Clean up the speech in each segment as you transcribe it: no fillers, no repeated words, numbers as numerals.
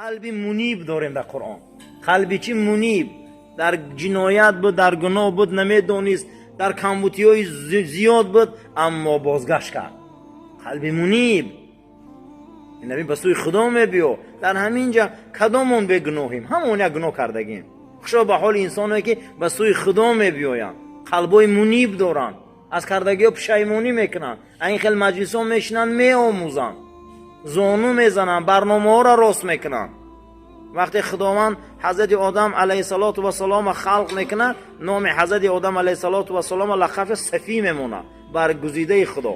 Қалби муниб дорем дар Қуръон. Қалби чӣ муниб? Дар ҷиноят буд, дар гуноҳ буд, намедонист, дар камбутиҳои зиёд буд, аммо бозгашт кард. Қалби муниб. Ин ба сӯи Худо мебиё. Дар ҳамин ҷа кадомон бегуноҳем? Ҳамон як гуноҳ кардагем. Хушо ба ҳоли инсоне ки ба сӯи Худо мебиёянд, қалбҳои муниб доранд, аз кардагиҳо пушаймонӣ мекунанд, ин хел маҷлисҳо мешинанд, меомӯзанд, зону мезананд, барномаҳоро рост мекунанд. Вақте Худованд ҳазрати Одам алайҳиссалоту вассалома халқ мекунад, номи ҳазрати Одам алайҳиссалоту вассалома лақабаш Сафӣ мемонад, баргузидаи Худо.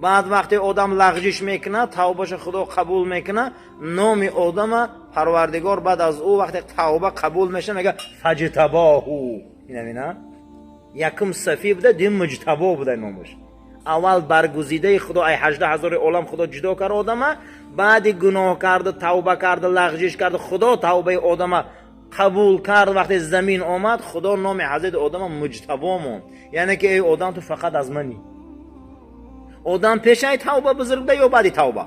Баъд вақте одам лағжиш мекунад, тавбаша Худо қабул мекунад, номи одама Парвардигор баъд аз ӯ вақте тавба қабул мешавад, мегӯяд фаҷтабоҳу. Инамина якум Сафӣ буда, дуюм Муҷтабо буда номаш. Аввал баргузидаи Худо, ай 18 000 олам Худо ҷудо кард одама, баъди гуноҳ карда, тавба карда, лағжиш карда, Худо тавбаи одама қабул кард. Вақте замин омад, Худо номи ҳазрати одама Муҷтабо монд, яъне ки эй одам, ту фақат аз манӣ. Одам пешаи тавба бузург буда ё баъди тавба?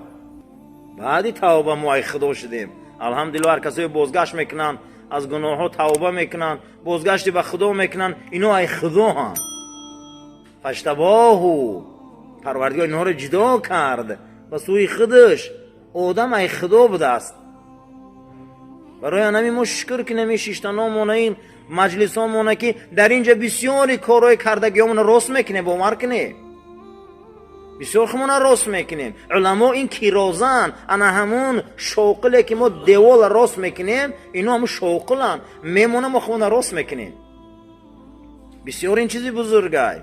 Баъди тавба мо ай Худо шудем. Алҳамдулилла, ҳар касое бозгашт мекунанд, аз гуноҳҳо тавба мекунанд, бозгашти ба Худо мекунанд, ино ай Худоҳанд. Фаштабоҳу, Парвардигор инҳоро ҷудо кард ба сӯи худаш. Одам ай Худо будааст. Барои анами мо шукр кунем ин шиштаномона, ин маҷлисомона, ки дар ин ҷа бисёри корҳои кардагиҳомона рост мекунем, бовар кунем, бисёр хумона рост мекунем. Уламо ин кирозан, ана ҳамун шоқиле ки мо девола рост мекунем, ино ҳамун шоқиланд, мемона, мо хумона рост мекунем. Бисёр ин чизи бузургай.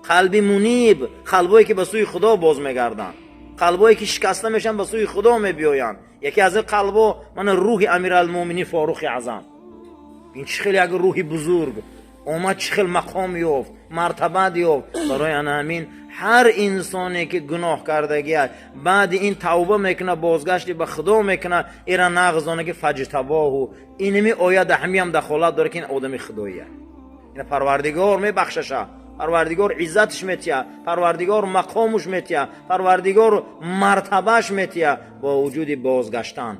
Қалби муниб, қалбое ки ба сӯи Худо боз мегарданд, қалбое ки шикаста мешаванд, ба сӯи Худо мебиёянд. Яке аз ин қалбо мана рӯҳи Амиралмӯминин Форухи Аъзам. Ин чӣ хел як рӯҳи бузург омад, чӣ хел мақом ёфт, мартабат ёфт. Барои ана ҳамин ҳар инсоне ки гуноҳ кардагиаст, баъди ин тавба мекунад, бозгашти ба Худо мекунад, ира нағзоне ки фаҷтабоҳу. Иними оят ҳамиам дахолат дорад, ки ин одами худоия. Ина Парвардигор мебахшаша, Парвардигор иззатш метия, Парвардигор мақомуш метия, Парвардигор мартабаш метия бо вуҷуди бозгаштан.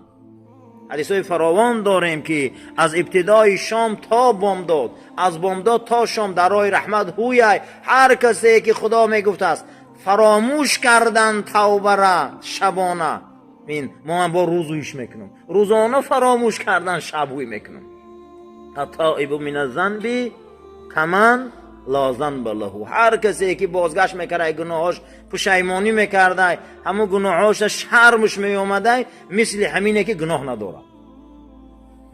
Ҳадисҳои фаровон дорем, ки аз ибтидои шом то бомдод, аз бомдод то шом дар роҳи раҳмат ҳуяй ҳар касе ки Худо мегуфтааст фаромӯш кардан тавбара шабона. Ин мо ман бо рӯзӯиш мекунам, рӯзона фаромӯш кардан, шабҳӯй мекунам. Аттоибу мин аззанби каман ла занба лаҳу. Ҳар касе ки бозгашт мекардай, гуноҳош пушаймонӣ мекардай, ҳамун гуноҳоша шармш меомадай, мисли ҳамине ки гуноҳ надорад,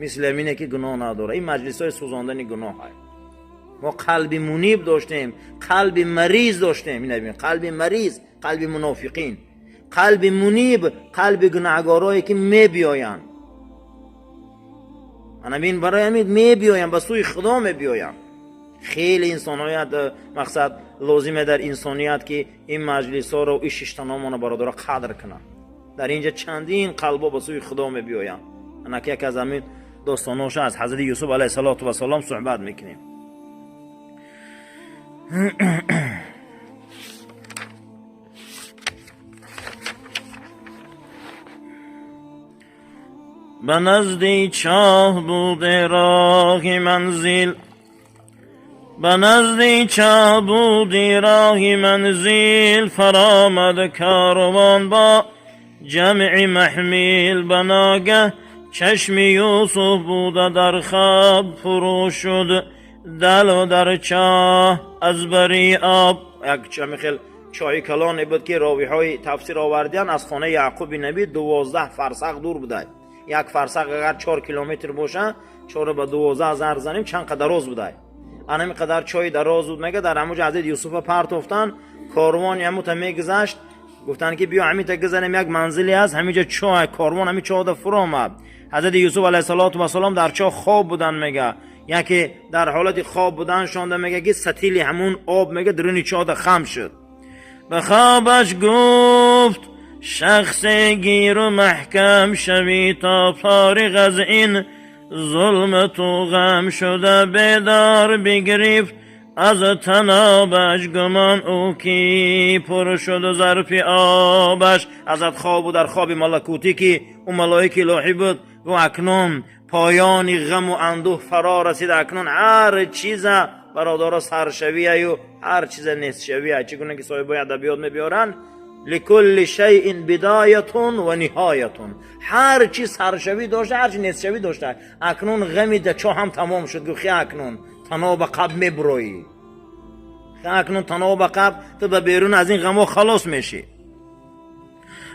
мисли ҳамине ки гуноҳ надорад. Ин маҷлисҳои сӯзондани гуноҳ. Мо қалби муниб доштем, қалби мариз доштем. Ина бибин, қалби мариз, қалби мунофиқин, қалби муниб, қалби гунаҳгорое ки мебиёянд. Ана бин, барои ҳамин мебиёянд, ба сӯи Худо мебиёянд. Хеле инсонҳоят мақсад лозиме дар инсоният, ки ин маҷлисҳоро, ин шиштаномона бародаро қадр кунанд. Дар инҷа чандин қалбо ба сӯи Худо мебиёянд. Ана ки яке аз ҳамин достонҳоша аз ҳазрати Юсуф алайҳиссалоту вассалом суҳбат мекунем. Ба назди чоҳ буде роҳи манзил, ба назди чоҳ буди роҳи манзил, фаромад корвон бо ҷамъи маҳмил. Ба ногаҳ чашми Юсуф буда дар хоб, фурӯ шуд далу дар чоҳ аз бари об. Як чами хел чоҳи калоне буд, ки ровиҳои тафсир овардиянд, аз хонаи Яъқуби набӣ 12 фарсах дур будай. Як фарсах агар 4 километр боша, чорро ба 12 зарб занем, чанд қадар дароз будай. Анами қадар чои дароз буд. Мега, дар ҳамуҷа ҳазрати Юсуфа партофтанд. Корвони ҳамута мегузашт, гуфтанд ки биё ҳамита гузарем, як манзиле ҳаст ҳамиҷа, чоҳ. Корвон ҳами чоҳда фуромад. Ҳазрати Юсуф алайҳиссалоту вассалом дар чоҳ хоб буданд. Мега, яке дар ҳолати хоб буданшонда, мега, ки сатили ҳамун об, мега, дуруни чоҳда хам шуд. Ба хобаш гуфт: шахсе гиру маҳкам шавӣ, то фориғ аз ин зулмату ғам шуда. Бедор бигирифт аз танобаш, гумон ӯ ки пур шуд зарфи обаш. Азат хобу дар хоби малакутӣ ки Ӯ малоики илоҳӣ буд. Гуфт: акнун поёни ғаму андӯҳ фаро расид. Акнун ҳар чиза, бародаро, саршавияю ҳар чиза нестшавия. Чӣ гуна ки соҳибои адабиёт мебиёранд: لكل شيء بداية ونهاية. Ҳар чиз саршавӣ дошта, ҳар чиз нестшавӣ дошта. Акнун ғами дачо ҳам тамом шуд. Гуфт: хе, акнун таноба қаб мебуроӣ, акнун таноба қаб ту ба берун аз ин ғамо халос мешӣ.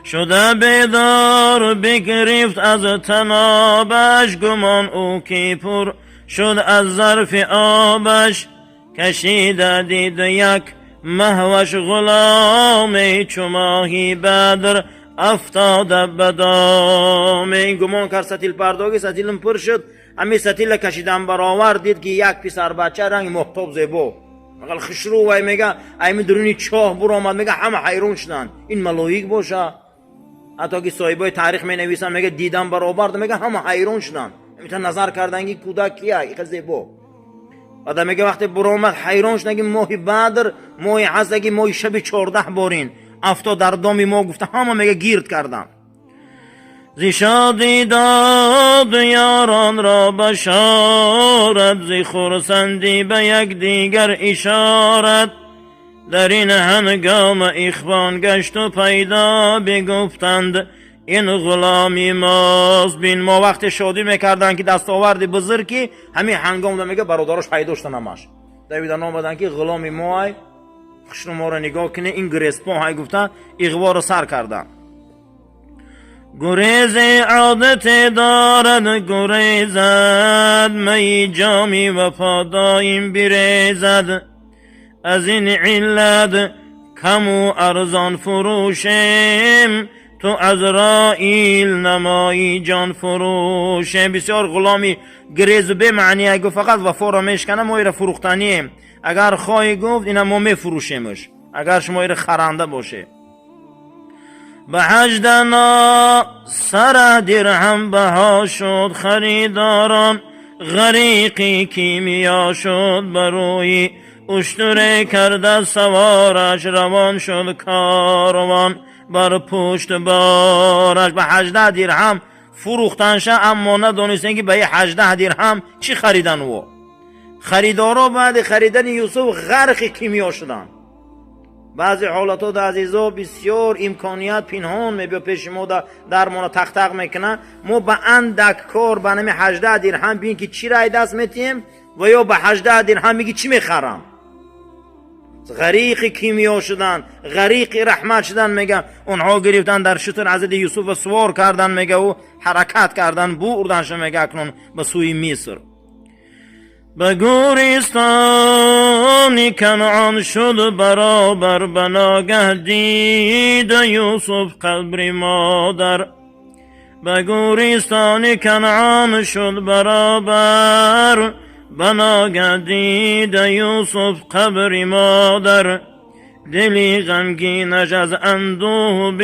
Шуда бедор, бигирифт аз танобаш, гумон ӯ ки пур шуд аз зарфи обаш. Кашида дид як маҳваш ғуломе, чу моҳи Бадр афтода ба доме. Гумон кард сатил пардоги, сатилим пур шуд. Ҳамин сатила кашидан баровар, дид ки як писарбача ранги моҳтоб зебо, мақал хушрӯ вай, мега, айми дуруни чоҳ буромад. Мега, ҳама ҳайрон шуданд, ин малоик боша. Ҳатто ки соҳибои таърих менависанд, мега, дидан баробард, мега, ҳама ҳайрон шуданд, мета назар кардан ки кӯдак кия иқа зебо. Баъда, мега, вақте буромад, ҳайрон шуданд ки моҳи Бадр моҳи ҳастаги моҳи шаби 14 борин афтод дар доми мо, гуфта, ҳама, мега, гирд карданд. Зи шодӣ дод ёронро башорат, зи хурсандӣ ба якдигар ишорат. Дар ин ҳангома ихвон гашту пайдо, бигуфтанд: ин ғуломи мост, бин мо. Вақте шодӣ мекарданд ки дастоварди бузург, ки ҳамин ҳангомда, мега, бародарош пайдо шудан, ҳамаш давидан омаданд ки ғуломи мо ай, хушрӯ моро нигоҳ кунӣ, ин гиреспон ҳай, гуфта, иғворо сар карданд. Гурезе одате дорад, гурезад, майи ҷоми вафо доим бирезад. Аз ин иллат каму арзон фурӯшем, ту Азроил намои ҷон фурӯше. Бисёр ғуломи гирезу бемаъния, гуфт, фақат вафоро мешкана, мо ира фурӯхтанием. Агар хоҳӣ, гуфт, ина мо мефурӯшемш, агар шумо ира харанда боше. Ба 18 сара дирҳам баҳо шуд, харидорон ғариқи кимиё шуд. Барои уштуре карда савораш, равон шуд корвон бар пушт бораш. Ба 18 дирҳам фурӯхтанша, аммо надонистем ки ба и 18 дирҳам чӣ харидан. Во харидоро баъди харидани Юсуф ғарқи кимиё шуданд. Баъзе ҳолатҳо, азизо, бисёр имконият пинҳон мебиё пеши мо, дармона тақтақ мекунад. Мо ба андак кор, ба нами 18 дирҳам бин ки чӣ рай даст метиҳем ва ё ба 18 дирҳам миги чӣ мехарам. Ғариқи кимиё шуданд, ғариқи раҳмат шуданд. Мега, онҳо гирифтан дар шутур ҳазрати Юсуфа сувор кардан, мега, ӯ ҳаракат кардан бурданша, мега, акнун ба сӯи Миср. Ба гӯристони Канъон шуд баробар, ба ногаҳ дида Юсуф қабри модар. Ба гӯристони Канъон шуд баробар, ба ногаҳ дида Юсуф қабри модар. Дили ғамгинаш аз андӯҳ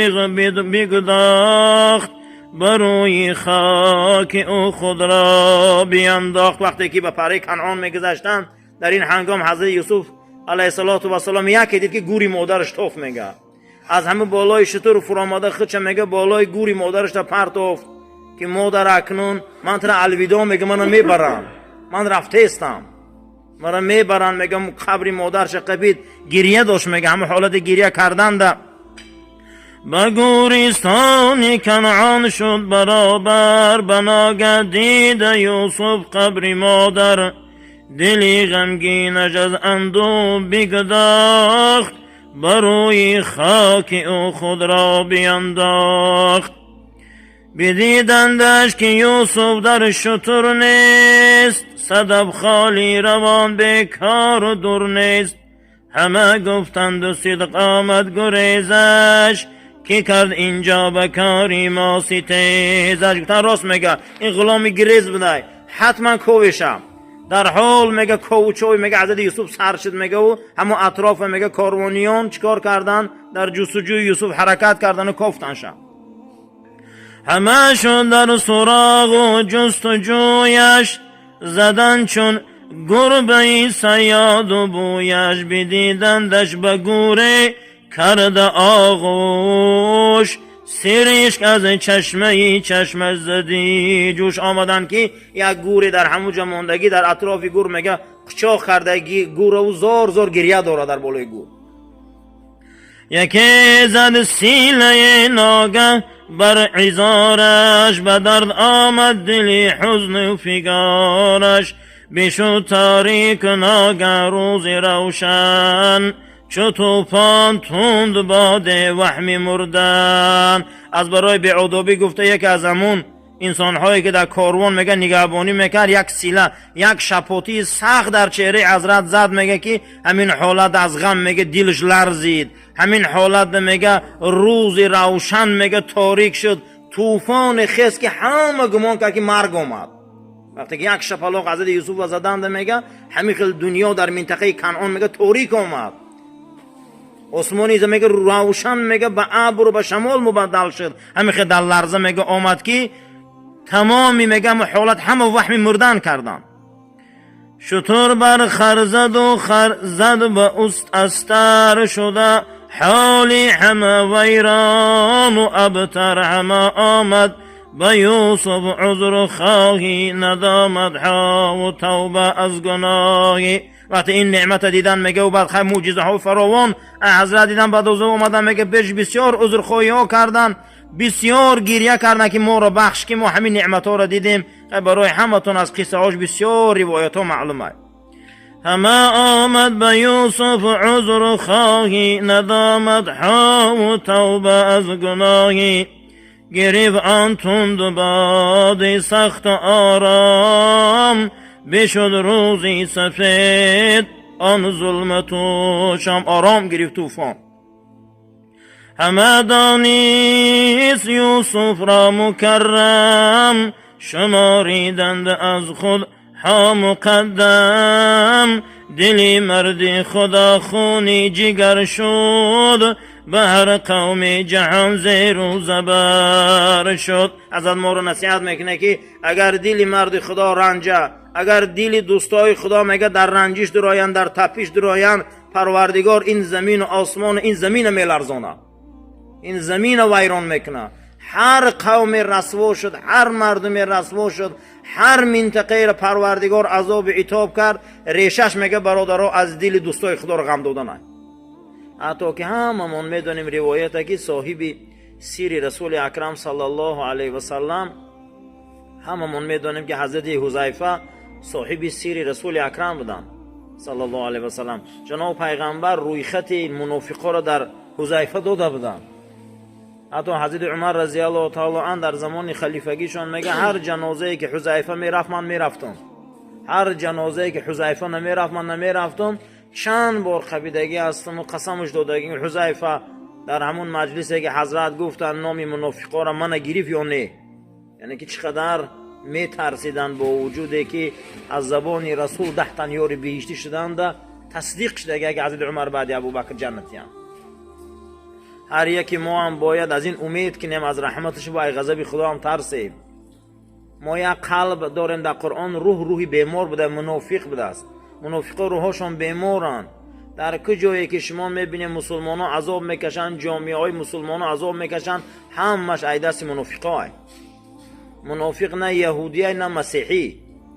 бигдохт, ба рӯи хоки ӯ худро биандохт. Вақте ки ба параи Канъон мегузаштанд, дар ин ҳангом ҳазрати Юсуф алайҳиссалоту вассалом яке дид ки гӯри модараш тоф. Мега, аз ҳама болои шутур фуромада, худша, мега, болои гӯри модарашта партофт ки модар, акнун ман тура алвидо мега, мана мебарам, ман рафтаестам, мара мебаранд. Мега, қабри модарша қабид, гирья дошт. Мега, ҳама ҳолати гирья карданда ба гӯристони Канъон шуд баробар, ба ногаҳ дида Юсуф қабри модар. Дили ғамгинаш аз андӯҳ бигдохт, ба рӯи хоки ӯ худро биандохт. Бидидандаш ки Юсуф дар шутур нест, садаф холӣ равон бекору дур нест. Ҳама гуфтанду сидқ омад гурезаш, ки кард инҷо ба кори мо ситезаш. Гуфтан, рост мега, ин ғуломи гирез будай, ҳатман ковешам. Дар ҳол, мега, кову чови, мега, ҳазрати Юсуф сар шуд. Мега, ӯ ҳамон атрофа, мега, корвониён чӣ кор карданд? Дар ҷустуҷӯи Юсуф ҳаракат кардану кофтанша. Ҳама шуд дар суроғу ҷустуҷӯяш, задан чун гурбаи саёду бӯяш. Бидидандаш ба гӯре карда оғӯш. Сиришк аз чашмаи чашмаш зади ҷӯш. Омаданд, ки як гуре дар ҳамуҷа мондагӣ, дар атрофи гур мега қучоқ кардаги гураву зор зор гирья дорад дар болои гур. Яке зад силаи нога бар изораш, ба дард омад дили ҳузну фигараш. Бишуд торик нога рӯзи равшан, чу тӯфон тунд боде ваҳми мурдан. Аз барои беодобӣ гуфта, яке аз ҳамун инсонҳое, ки дар корвон мега нигаҳбонӣ мекард, як сила, як шапотии сахт дар чеҳраи ҳазрат зад. Мега, ки ҳамин ҳолат аз ғам мега дилш ларзид. Ҳамин ҳолат мега рӯзи равшан мега торик шуд, тӯфоне хест, ки ҳама гумон кард, ки марг омад. Вақте ки як шапалоқ ҳазрати Юсуфа заданда, мега ҳамин хел дунё дар минтақаи Канъон мега торик омад. Осмони мега равшан мега ба абру ба шамол мубаддал шуд. Ҳамин хел дар ларза мега омад, ки тамоми мега ҳолат ҳама ваҳми мурдан карданд. Шутур бар хар заду хар зад ба уст, астар шуда ҳоли ҳама вайрону абтар. Ҳама омад ба Юсуф узру хоҳӣ, надоматҳову тавба аз гуноҳӣ. Вақте ин неъмата дидан, мега, баъд хай мӯъҷизаҳо фаровон ҳазрат дидан, баъд озу омадан, мега пеш бисёр узрхоҳиҳо кардан, бисёр гирья кардан, ки моро бахш, ки мо ҳамин неъматҳоро дидем. Барои ҳаматон аз қиссаҳош бисёр ривоятҳо маълум аст. Ҳама омад ба Юсуф узру хоҳӣ, надоматҳову тавба аз гуноҳӣ. Гирифт он тунду боди сахту ором, бишуд рӯзи сафед он зулмату шом. Ором гирифт тӯфон. Ҳама донист Юсуфро мукаррам, шумориданд аз худ ҳо муқаддам. Дили марди Худо хуни ҷигар шуд, ба ҳар қавми ҷаҳон зеру забар шуд. Ҳазрат моро насиҳат мекунад, ки агар дили марди Худо ранҷа, агар дили дӯстои Худо мега дар ранҷиш дуроянд, дар тапиш дуроянд, Парвардигор ин замину осмону ин замина меларзонад, ин замина вайрон мекунад. Ҳар қавме расво шуд, ҳар мардуме расво шуд, ҳар минтақаеро Парвардигор азоби итоб кард, решаш мега, бародаро, аз дили дӯстои Худоро ғам доданай. Ҳатто ки ҳамамон медонем ривоята, ки соҳиби сири Расули Акрам саллаллоҳу алайҳи васаллам, ҳамамон медонем, ки ҳазрати Ҳузайфа соҳиби сири Расули Акрам буданд саллаллоҳу алайҳи васаллам. Ҷаноб Пайғамбар рӯйхати мунофиқоро дар Ҳузайфа дода буданд. Ҳатто ҳазрати Умар разиаллоҳу таоло ан дар замони халифагишон мега, ҳар ҷанозае ки Ҳузайфа мерафт, ман мерафтам, ҳар ҷанозае ки Ҳузайфа намерафт, ман намерафтам. Чанд бор қабидагӣ ҳастаму қасамаш додагӣ, Ҳузайфа дар ҳамун маҷлисе, ки ҳазрат гуфтанд номи мунофиқоро, мана гирифт ё не? Яъне ки чӣ қадар метарсиданд, бо вуҷуде ки аз забони Расул 10 тан ёри биҳиштӣ шуданда тасдиқ шудага, ки ҳазрати Умар баъди Абубакр ҷаннатиянд. Ҳар яке мо ҳам бояд аз ин умед кунем, аз раҳматаш ва ай ғазаби Худо ҳам тарсем. Мо як қалб дорем. Дар Қуръон рӯҳ, рӯҳи бемор буда, мунофиқ будааст. Мунофиқо рӯҳошон беморанд. Дар куҷое ки шумо мебинед, мусулмонон азоб мекашанд, ҷомеаҳои мусулмонон азоб мекашанд, ҳамаш ай дасти мунофиқо. Мунофиқ на яҳудияй, на масеҳӣ,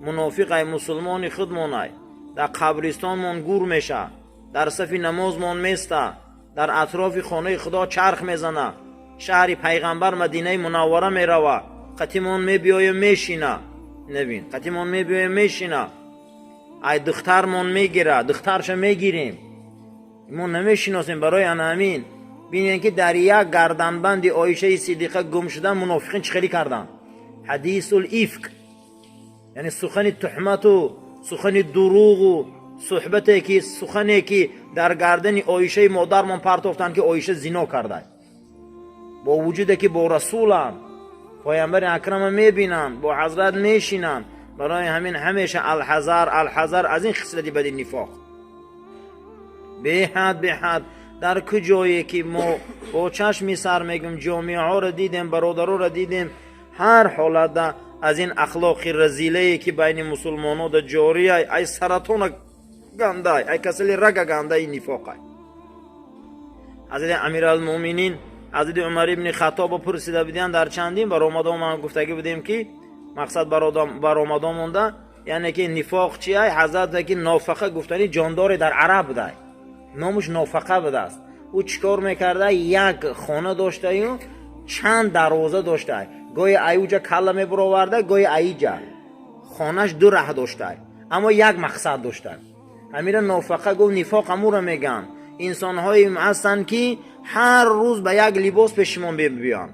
мунофиқ ай мусулмони худмонай. Дар қабристонмон гур меша, дар сафи намозмон места, дар атрофи хонаи Худо чарх мезана, шаҳри Пайғамбар Мадинаи Мунаввара мерава, қатимон мебиёя мешина, набин, қатимон мебиёя мешина, ай духтармон мегира, духтарша мегирем, мо намешиносем. Барои ана ҳамин бинем, ки дар як гарданбанди Оишаи Сидиқа гум шудан мунофиқин чӣ хелӣ карданд. Ҳадисул ифк, яъне сухани туҳмату сухани дуруғу суҳбате ки сухане ки дар гардани Оишаи модармон партофтанд, ки Оиша зино карда, бо вуҷуде ки бо Расулам, Паёмбари Акрама мебинанд, бо ҳазрат мешинанд. Барои ҳамин ҳамеша алҳазар, алҳазар аз ин хислати бади нифоқ. Беҳад, беҳад. Дар куҷое ки мо бо чашми сар мегӯм, ҷомеаҳоро дидем, бародароро дидем, ҳар ҳолатда аз ин ахлоқи разилае, ки байни мусулмонода ҷория, ай саратона гандай, ай касали рага гандаи нифоқай. Ҳазрати Амиралмуъминин Ҳазрати Умар ибни Хаттобо пурсида будиянд дар чандин баромадо, ман гуфтагӣ будем, ки мақсад баромадо монда, яъне ки нифоқ чия? Ҳазрат ки нофақа гуфтани ҷондоре дар араб будай, номаш нофақа будааст. Ӯ чӣ кор мекарда? Як хона доштаю чанд дарвоза дошта, гоҳе аюҷа калла мебуроварда, гоҳе аиҷа. Хонаш ду раҳ дошта, аммо як мақсад дошта. Ҳамира нофақа гуфт. Нифоқ ҳамуро мегӯянд. Инсонҳое ҳастанд, ки ҳар рӯз ба як либос пеши мо мебиёянд,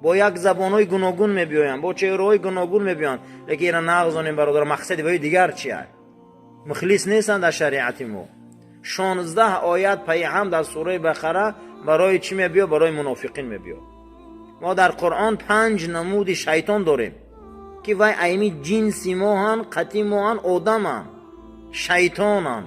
бо як забонҳои гуногун мебиёянд, бо чеҳраҳои гуногун мебиёянд, лекин ира нағзонем, бародар, мақсади ваи дигар чия? Мухлис нестанд дар шариати мо. 16 оят пайи ҳам дар сураи Бақара барои чӣ мебиё? Барои мунофиқин мебиё. Мо дар Қуръон панҷ намуди шайтон дорем, ки вай айми ҷинси моҳан, қати моҳан, одаман, шайтонан,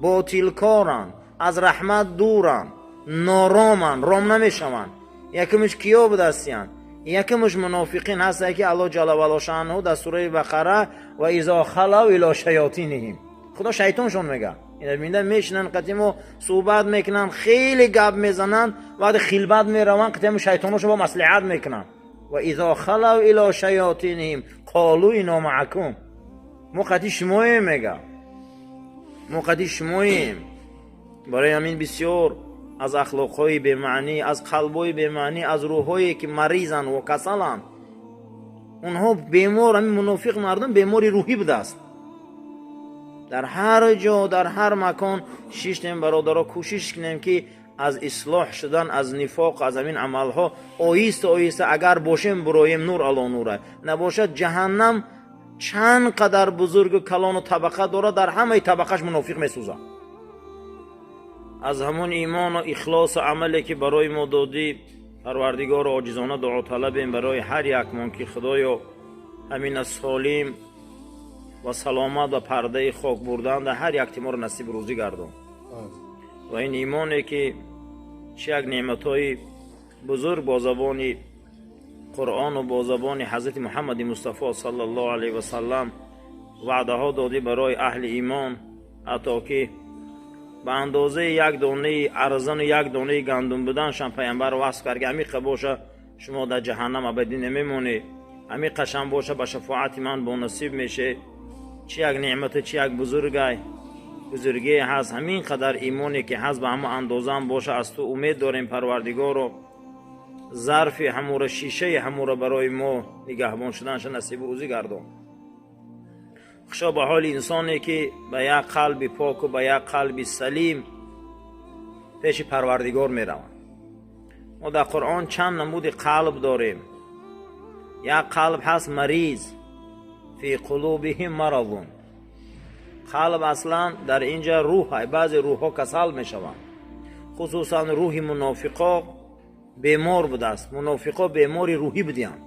ботилкоран, аз раҳмат дуран, нороман, ром намешаванд. Якумш киё будастиянд? Якумш мунофиқин ҳастае, ки Аллоҳ ҷалла ваало шаънуҳу дар сураи Бақара وإذا خلوا إلى شياطينهم, Худо шайтоншон мега. Ина бинда, мешинанд, қати мо суҳбат мекунанд, хеле гап мезананд, вақте хилбат мераванд, қати шайтоношон бо маслиҳат мекунанд. وإذا خلوا إلى شياطينهم قالوا إنا معكم, мо қати шумоем, мега, мо қати шумоем. Барои ҳамин бисёр аз ахлоқҳои бемаънӣ, аз қалбҳои бемаънӣ, аз рӯҳҳое ки маризанд ва касаланд, онҳо бемор. Ҳамин мунофиқ мардум бемори рӯҳӣ будааст. Дар ҳар ҷо, дар ҳар макон шиштем, бародаро, кӯшиш кунем, ки аз ислоҳ шудан аз нифоқ, аз ҳамин амалҳо оҳиста оҳиста агар бошем, буроем, нур ало нура. Набошад, ҷаҳаннам чанд қадар бузургу калону табақа дорад, дар ҳамаи табақаш мунофиқ месӯзад. Аз ҳамон имону ихлосу амале, ки барои мо додӣ, Парвардигоро, оҷизона дуоталабем барои ҳар якмон, ки Худоё, ҳамина солим ва саломат ба пардаи хок бурдан дар ҳар якти моро насиб рӯзӣ гардон. Ва ин имоне, ки чӣ як неъматҳои бузург бо забони Қуръону бо забони ҳазрати Муҳаммади Мустафо саллаллоҳу алайҳи васаллам ваъдаҳо додӣ барои аҳли имон, ҳатто ки ба андозаи як донаи арзану як донаи гандум буданшам Пайғамбар васф кард, ки ҳамиқа боша, шумо дар ҷаҳаннам абадӣ намемонед, ҳамиқашам боша, ба шафоати ман бонасиб меше. Чӣ як неъмату чӣ як бузургай бузургие ҳаст! Ҳамин қадар имоне, ки ҳаст, ба ҳама андозаам боша, аз ту умед дорем, Парвардигоро, зарфи ҳамура, шишаи ҳамура барои мо нигаҳбон шуданша насибу рӯзӣ гардон. Хушо ба ҳоли инсоне, ки ба як қалби поку ба як қалби салим пеши Парвардигор мераванд. Мо дар Қуръон чанд намуди қалб дорем. Як қалб ҳаст мариз, في قلوبهم مرض. Қалб аслан дар инҷа рӯҳ, баъзе рӯҳҳо касал мешаванд, хусусан рӯҳи мунофиқо бемор будааст. Мунофиқо бемори рӯҳӣ будиянд.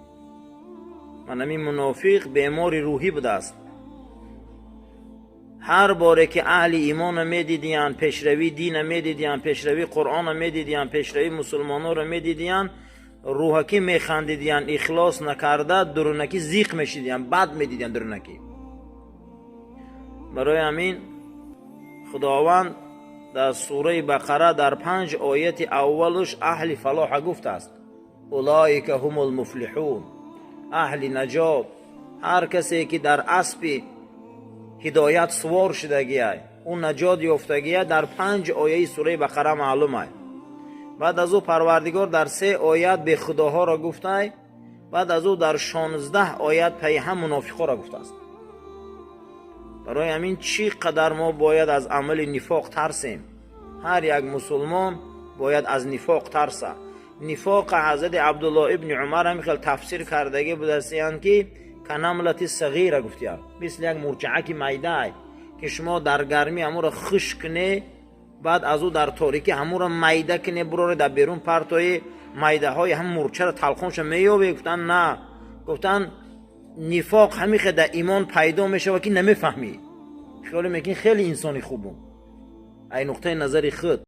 Ман ҳамин мунофиқ бемори рӯҳӣ будааст. Ҳар боре ки аҳли имонро медидиянд, пешравии дина медидиянд, пешравии Қуръонро медидиянд, пешравии мусулмононро медидиянд, рӯҳакӣ механдидиянд, ихлос накарда, дурунакӣ зиқ мешидиянд, бад медидиянд дурунакӣ. Барои ҳамин Худованд дар сураи Бақара дар панҷ ояти аввалуш аҳли фалоҳа гуфтааст: أولئك هم المفلحون, аҳли наҷот. Ҳар касе ки дар аспи ҳидоят сувор шудагиай, ӯ наҷот ёфтагия, дар панҷ ояи сураи Бақара маълумай. Баъд аз ӯ Парвардигор дар се оят бехудоҳоро гуфтай, баъд аз ӯ дар 16 оят пайи ҳам мунофиқҳоро гуфтааст. Барои ҳамин чӣ қадар мо бояд аз амали нифоқ тарсем. Ҳар як мусулмон бояд аз нифоқ тарса. Нифоқа ҳазрати Абдулло ибни Умар ҳамин хел тафсир кардагӣ будастиянд, ки كالنملة الصغيرة гуфтиянд, мисли як мурчааки майдай, ки шумо дар гармӣ ҳамуро хушк куне, баъд аз ӯ дар торикӣ ҳамуро майда куне, буроре дар берун партои, майдаҳои ҳам мурчаро талқонша меёбе. Гуфтанд, на, гуфтанд, нифоқ ҳамин хел дар имон пайдо мешавад, ки намефаҳмӣ, хиёле мекунӣ хеле инсони хубум ай нуқтаи назари худ.